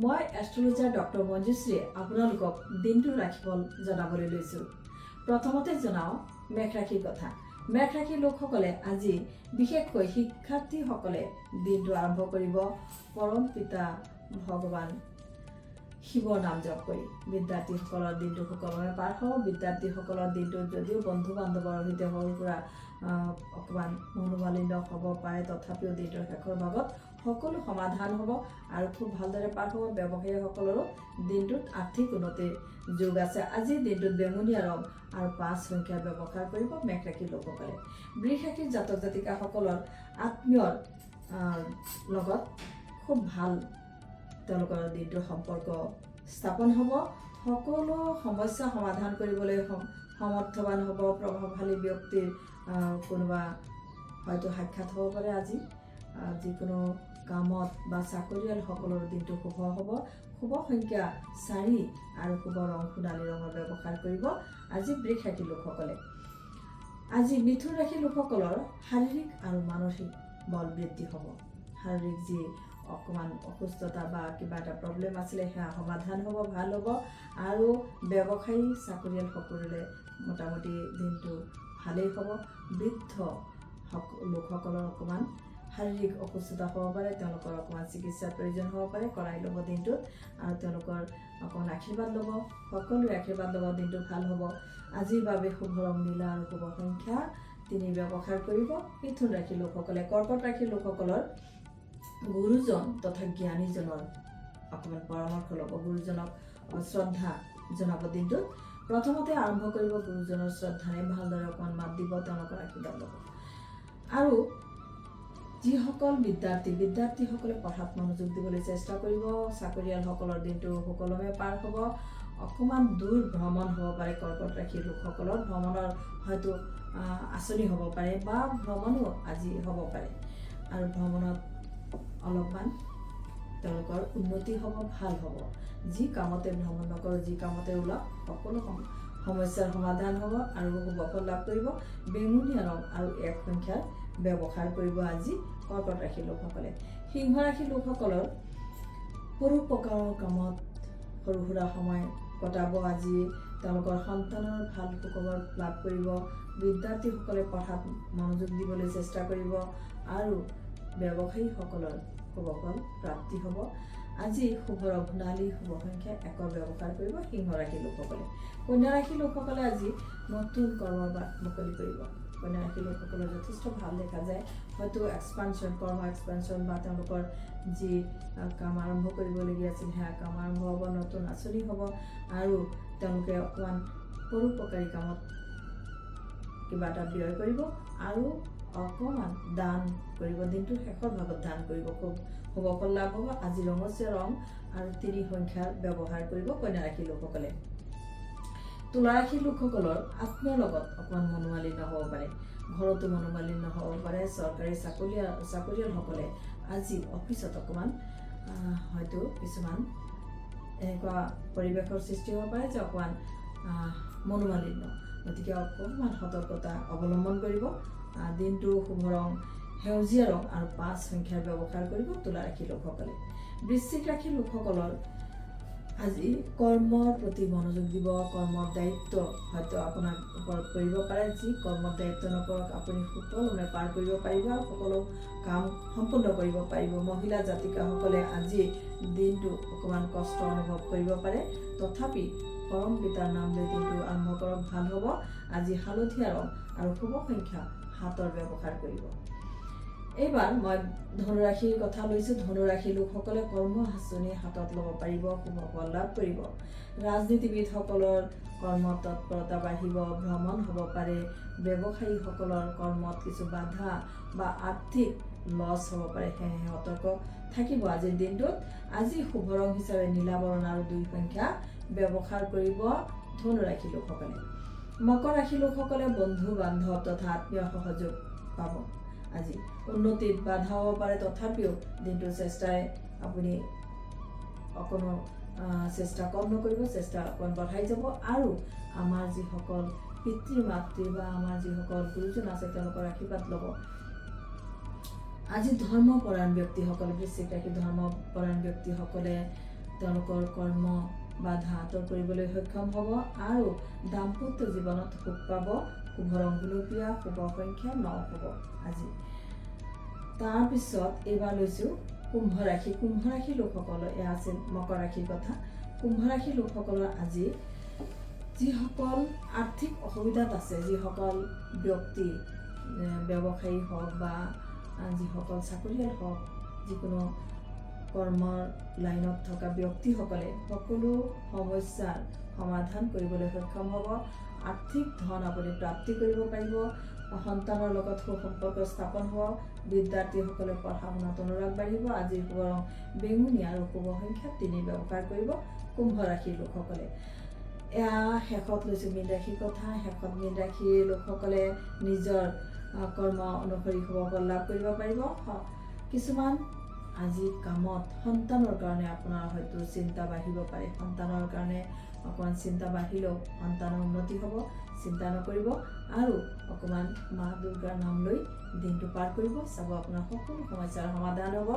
মই astrologer doctor মঞ্জুশ্ৰীয়ে আপোনালোকক দিনটোৰ ৰাশিফল জনাবলৈ লৈছোঁ। প্ৰথমতে জনাওঁ মেষ ৰাশিৰ কথা। মেষ ৰাশিৰ লোকসকলে আজি, বিশেষকৈ শিক্ষাৰ্থীসকলে দিনটো আৰম্ভ কৰিব পৰম পিতা ভগৱান শিৱৰ নাম জপ কৰি। বিদ্যাৰ্থীসকলৰ দিনটো সুকলমে পাৰ হ'ব। বিদ্যাৰ্থীসকলৰ দিনটোত যদিও বন্ধু বান্ধৱৰ সৈতে সৰু সুৰা অকণমান মনোমালিন্য হ'ব পাৰে, তথাপিও দিনটোৰ শেষৰ ভাগত সকলো সমাধান হ'ব আৰু খুব ভালদৰে পাৰ হ'ব। ব্যৱসায়ীসকলৰো দিনটোত আৰ্থিক উন্নতিৰ যোগ আছে। আজিৰ দিনটোত বেঙুনীয়া ৰং আৰু 5 সংখ্যাৰ ব্যৱহাৰ কৰিব মেষ ৰাশিৰ লোকসকলে। বৃষ ৰাশিৰ জাতক জাতিকাসকলৰ আত্মীয়ৰ লগত খুব ভাল তেওঁলোকৰ দিনটোৰ সম্পৰ্ক স্থাপন হ'ব। সকলো সমস্যা সমাধান কৰিবলৈ সমৰ্থবান হ'ব। প্ৰভাৱশালী ব্যক্তিৰ কোনোবা হয়তো সাক্ষাৎ হ'ব পাৰে আজি। যিকোনো কামত বা চাকৰিয়ালসকলৰ দিনটো শুভ হ'ব। শুভ সংখ্যা 4 আৰু শুভ ৰং সোণালী ৰঙৰ ব্যৱহাৰ কৰিব আজি বৃষ ৰাশিৰ লোকসকলে। আজি মিথুন ৰাশিৰ লোকসকলৰ শাৰীৰিক আৰু মানসিক বল বৃদ্ধি হ'ব। শাৰীৰিক যি অকণমান অসুস্থতা বা কিবা এটা প্ৰব্লেম আছিলে, সেয়া সমাধান হ'ব, ভাল হ'ব। আৰু ব্যৱসায়ী, চাকৰিয়াল সকলোৰে মোটামুটি দিনটো ভালেই হ'ব। বৃদ্ধ লোকসকলৰ অকণমান শাৰীৰিক অসুস্থতা হ'ব পাৰে। তেওঁলোকৰ অকণমান চিকিৎসাৰ প্ৰয়োজন হ'ব পাৰে, কৰাই ল'ব দিনটোত আৰু তেওঁলোকৰ অকণমান আশীৰ্বাদ ল'ব। সকলোৰে আশীৰ্বাদ ল'ব, দিনটো ভাল হ'ব। আজিৰ বাবে শুভ ৰং নীলা আৰু শুভ সংখ্যা 3 ব্যৱহাৰ কৰিব মিথুন ৰাশিৰ লোকসকলে। কৰ্কট ৰাশিৰ লোকসকলৰ গুৰুজন তথা জ্ঞানীজনৰ অকণমান পৰামৰ্শ ল'ব। গুৰুজনক শ্ৰদ্ধা জনাব দিনটোত। প্ৰথমতে আৰম্ভ কৰিব গুৰুজনৰ শ্ৰদ্ধাৰে, ভালদৰে অকণমান মাত দিব, তেওঁলোকৰ আশীৰ্বাদ ল'ব। আৰু যিসকল বিদ্যাৰ্থী, বিদ্যাৰ্থীসকলে পঢ়াত মনোযোগ দিবলৈ চেষ্টা কৰিব। চাকৰিয়ালসকলৰ দিনটো সুকলমে পাৰ হ'ব। অকণমান দূৰ ভ্ৰমণ হ'ব পাৰে। কৰ্কট ৰাশিৰ লোকসকলৰ ভ্ৰমণৰ হয়তো আঁচনি হ'ব পাৰে বা ভ্ৰমণো আজি হ'ব পাৰে আৰু ভ্ৰমণত অলপমান তেওঁলোকৰ উন্নতি হ'ব, ভাল হ'ব। যি কামতে ভ্ৰমণ নকৰোঁ, যি কামতে ওলাওক, সকলো সমস্যাৰ সমাধান হ'ব আৰু শুভ ফল লাভ কৰিব। বেঙুনীয়া ৰং আৰু 1 সংখ্যাৰ ব্যৱহাৰ কৰিব আজি কৰ্কট ৰাশিৰ লোকসকলে। সিংহ ৰাশিৰ লোকসকলৰ পৰোপকাৰৰ কামত সৰু সুৰা সময় কটাব আজি। তেওঁলোকৰ সন্তানৰ ভাল সুখবৰ লাভ কৰিব। বিদ্যাৰ্থীসকলে পঢ়াত মনোযোগ দিবলৈ চেষ্টা কৰিব আৰু ব্যৱসায়ীসকলৰ শুভফল প্ৰাপ্তি হ'ব। আজি শুভ ৰং সোণালী, শুভ সংখ্যা 1ৰ ব্যৱহাৰ কৰিব সিংহ ৰাশিৰ লোকসকলে। কন্যা ৰাশিৰ লোকসকলে আজি নতুন কৰ্মৰ বাট মুকলি কৰিব। কন্যা ৰাশিৰ লোকসকলৰ যথেষ্ট ভাল দেখা যায়। হয়তো এক্সপানশ্যন, কৰ্ম এক্সপানশ্যন বা তেওঁলোকৰ যি কাম আৰম্ভ কৰিবলগীয়া আছিল, সেয়া কাম আৰম্ভ হ'ব, নতুন আঁচনি হ'ব আৰু তেওঁলোকে অকণমান পৰোপকাৰী কামত কিবা এটা ব্যয় কৰিব আৰু অকণমান দান কৰিব। দিনটোৰ শেষৰ ভাগত দান কৰিব, খুব শুভ ফল লাভ হ'ব। আজি ৰঙচুৱা ৰং আৰু 3 সংখ্যাৰ ব্যৱহাৰ কৰিব কন্যা ৰাশিৰ লোকসকলে। তুলা ৰাশিৰ লোকসকলৰ আত্মীয়ৰ লগত অকণমান মনোমালিন্য হ'ব পাৰে। ঘৰতো মনোমালিন্য হ'ব পাৰে। চৰকাৰী চাকৰিয়ালসকলে আজি অফিচত অকণমান হয়তো কিছুমান এনেকুৱা পৰিৱেশৰ সৃষ্টি হ'ব পাৰে যে অকণমান মনোমালিন্য, গতিকে অকণমান সতৰ্কতা অৱলম্বন কৰিব। দিনটো শুভ ৰং সেউজীয়া ৰং আৰু 5 সংখ্যাৰ ব্যৱহাৰ কৰিব তুলা ৰাশিৰ লোকসকলে। বৃশ্চিক ৰাশিৰ লোকসকলৰ আজি কৰ্মৰ প্ৰতি মনোযোগ দিব। কৰ্মৰ দায়িত্ব হয়তো আপোনাৰ ওপৰত পৰিব পাৰে। যি কৰ্মৰ দায়িত্ব নপৰক, আপুনি সুকলমে পাৰ কৰিব পাৰিব আৰু সকলো কাম সম্পূৰ্ণ কৰিব পাৰিব। মহিলা জাতিকাসকলে আজি দিনটো অকণমান কষ্ট অনুভৱ কৰিব পাৰে। তথাপি পৰম পিতাৰ নাম লৈ দিনটো আৰম্ভ কৰক, ভাল হ'ব। আজি হালধীয়া ৰং আৰু শুভ সংখ্যা 7ৰ ব্যৱহাৰ কৰিব। এইবাৰ মই ধনুৰাশিৰ কথা লৈছোঁ। ধনুৰাশিৰ লোকসকলে কৰ্ম আঁচনি হাতত ল'ব পাৰিব, শুভ ফল লাভ কৰিব। ৰাজনীতিবিদসকলৰ কৰ্ম তৎপৰতা বাঢ়িব, ভ্ৰমণ হ'ব পাৰে। ব্যৱসায়ীসকলৰ কৰ্মত কিছু বাধা বা আৰ্থিক লছ হ'ব পাৰে, সেয়েহে সতৰ্ক থাকিব আজিৰ দিনটোত। আজি শুভ ৰং হিচাপে নীলা বৰণ আৰু 2 সংখ্যা ব্যৱহাৰ কৰিব ধনুৰাশি লোকসকলে। মকৰ ৰাশি লোকসকলে বন্ধু বান্ধৱ তথা আত্মীয় সহযোগ পাব। আজি উন্নতিত বাধা হ'ব পাৰে, তথাপিও দিনটোৰ চেষ্টাৰে আপুনি অকণো চেষ্টা কম নকৰিব, চেষ্টা অকণ বঢ়াই যাব। আৰু আমাৰ যিসকল পিতৃ মাতৃ বা আমাৰ যিসকল গুৰুজন আছে, তেওঁলোকৰ আশীৰ্বাদ ল'ব। আজি ধৰ্মপৰায়ণ ব্যক্তিসকল, বৃশ্চিক ৰাশি ধৰ্মপৰায়ণ ব্যক্তিসকলে তেওঁলোকৰ কৰ্ম বাধা আঁতৰ কৰিবলৈ সক্ষম হ'ব আৰু দাম্পত্য জীৱনত সুখ পাব। শুভ ৰং গুলপীয়া, শুভ সংখ্যা 9 হ'ব আজি। তাৰপিছত এইবাৰ লৈছোঁ কুম্ভ ৰাশি। কুম্ভ ৰাশিৰ লোকসকলৰ, এয়া আছিল মকৰ ৰাশিৰ কথা, কুম্ভ ৰাশিৰ লোকসকলৰ আজি যিসকল আৰ্থিক অসুবিধাত আছে, যিসকল ব্যক্তি ব্যৱসায়ী হওক বা যিসকল চাকৰিয়াল হওক, যিকোনো কৰ্মৰ লাইনত থকা ব্যক্তিসকলে সকলো সমস্যাৰ সমাধান কৰিবলৈ সক্ষম হ'ব। আৰ্থিক ধন আপুনি প্ৰাপ্তি কৰিব পাৰিব। সন্তানৰ লগত সুসম্পৰ্ক স্থাপন হ'ব। বিদ্যাৰ্থীসকলে পঢ়া শুনাত অনুৰাগ বাঢ়িব। আজিৰ শুভ ৰং বেঙুনীয়া আৰু শুভ সংখ্যা 3 ব্যৱহাৰ কৰিব কুম্ভ ৰাশিৰ লোকসকলে। এয়া শেষত লৈছোঁ মীন ৰাশিৰ কথা। শেষত মীন ৰাশিৰ লোকসকলে নিজৰ কৰ্ম অনুসৰি শুভ ফল লাভ কৰিব পাৰিব। কিছুমান আজি কামত সন্তানৰ কাৰণে আপোনাৰ হয়তো চিন্তা বাঢ়িব পাৰে। সন্তানৰ কাৰণে অকণমান চিন্তা বাঢ়িলেও সন্তানৰ উন্নতি হ'ব, চিন্তা নকৰিব আৰু অকণমান মা দুৰ্গাৰ নাম লৈ দিনটো পাৰ কৰিব। চাব, আপোনাৰ সকলো সমস্যাৰ সমাধান হ'ব।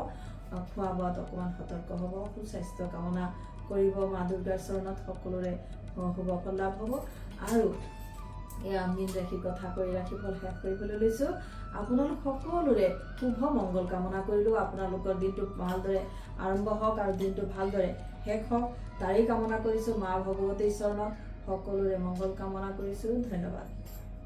খোৱা বোৱাত অকণমান সতৰ্ক হ'ব। সুস্বাস্থ্য কামনা কৰিব মা দুৰ্গাৰ চৰণত। সকলোৰে শুভ ফল লাভ হ'ব। আৰু এয়া মীন ৰাশিৰ কথা কৈ ৰাশিফল শেষ কৰিবলৈ লৈছোঁ। আপোনালোক সকলোৰে শুভ মংগল কামনা কৰিলোঁ। আপোনালোকৰ দিনটো ভালদৰে আৰম্ভ হওক আৰু দিনটো ভালদৰে শেষ হওক, তাৰেই কামনা কৰিছোঁ। মা ভগৱতীৰ চৰণত সকলোৰে মংগল কামনা কৰিছোঁ। ধন্যবাদ।